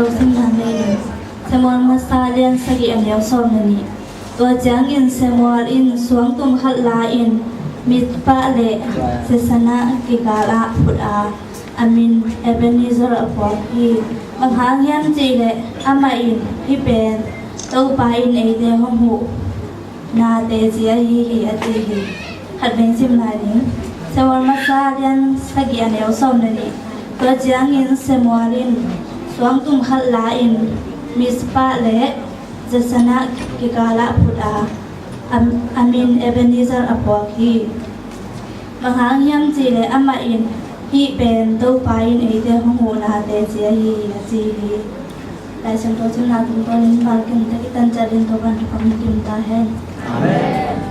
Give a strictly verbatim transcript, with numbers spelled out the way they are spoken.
Simna nei ni. Samuel masa lian sagih a neu sawm le nih. Tua ciangin Samuel in suangtum khat la-in Mizpah le Jesana kikal ah phut a, a min Ebenezer a puak hi. Bang hang hiam cih leh amah in, "Hih pen Topa in eite hong huh nate ci ahi hi," a ci hi. Khat vei sim lai ning. Samuel masa lian sagih a neu sawm le nih. Tua ciangin Samuel in suangtum khat la-in Mizpah le Jesana kikal ah phut a, a, a min Ebenezer a puak hi. Bang hang hiam cih leh amah in, "Hih pen Topa in eite hong huh nate ci ahi hi," a ci hi. Lai Siangtho simna tungtawnin Val kim tek i tan ciat in Topa'n thupha hong pia ta hen. Amen.